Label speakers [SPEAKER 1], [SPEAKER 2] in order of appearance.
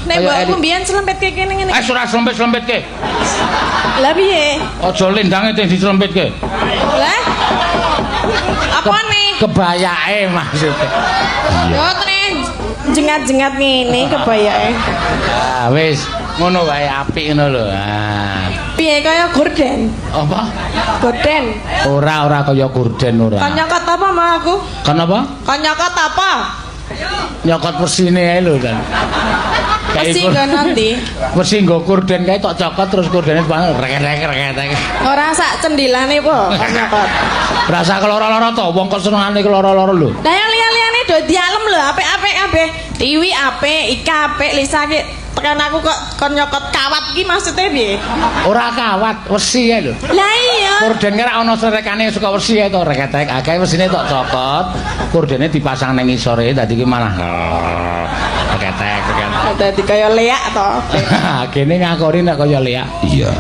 [SPEAKER 1] Nek
[SPEAKER 2] Kaya
[SPEAKER 1] mbokku
[SPEAKER 2] Eli.
[SPEAKER 1] mbiyen slempetke kene ngene.
[SPEAKER 2] Eh, ora slempet-slempetke.
[SPEAKER 1] Lah piye?
[SPEAKER 2] Aja lendange sing dislempetke.
[SPEAKER 1] Lah? Apa nih?
[SPEAKER 2] Kebayake maksudnya.
[SPEAKER 1] Yo kene jengat-jengat ngene kebayake.
[SPEAKER 2] Ah, wis ngono wae, apik ngono lho. Ah.
[SPEAKER 1] Piye, kaya gorden?
[SPEAKER 2] Apa?
[SPEAKER 1] Gorden.
[SPEAKER 2] Ora, ora kaya gorden, ora.
[SPEAKER 1] Kon nyokot apa mau aku?
[SPEAKER 2] Kon apa?
[SPEAKER 1] Kon nyokot apa?
[SPEAKER 2] Nyokot wesine ae lho kan.
[SPEAKER 1] Wesi nggo nanti.
[SPEAKER 2] Wesi nggo gorden kae tok cokot, terus gordene rek rek rek rek.
[SPEAKER 1] Ora sak cendilane po kon nyokot.
[SPEAKER 2] Rasa keloro-loro to, wong kok senengane keloro-loro lho.
[SPEAKER 1] Lah, yang liya-liyane do dialem lho, apik-apik kabeh. Tiwi apik, Ika apik, Lisa ki tekan aku kok kon nyokot kawat ki maksudnya piye?
[SPEAKER 2] Ora kawat, wesi ae lho.
[SPEAKER 1] Lah iya.
[SPEAKER 2] Gorden ki ora ana serekane saka wesi ae to, reketek. Akeh wesine tok cokot, gordene dipasang ning ngisore, dadi ki malah reketek reketek.
[SPEAKER 1] Dadi kaya leak to.
[SPEAKER 2] Kene ngakoni nek kaya leak. Iya.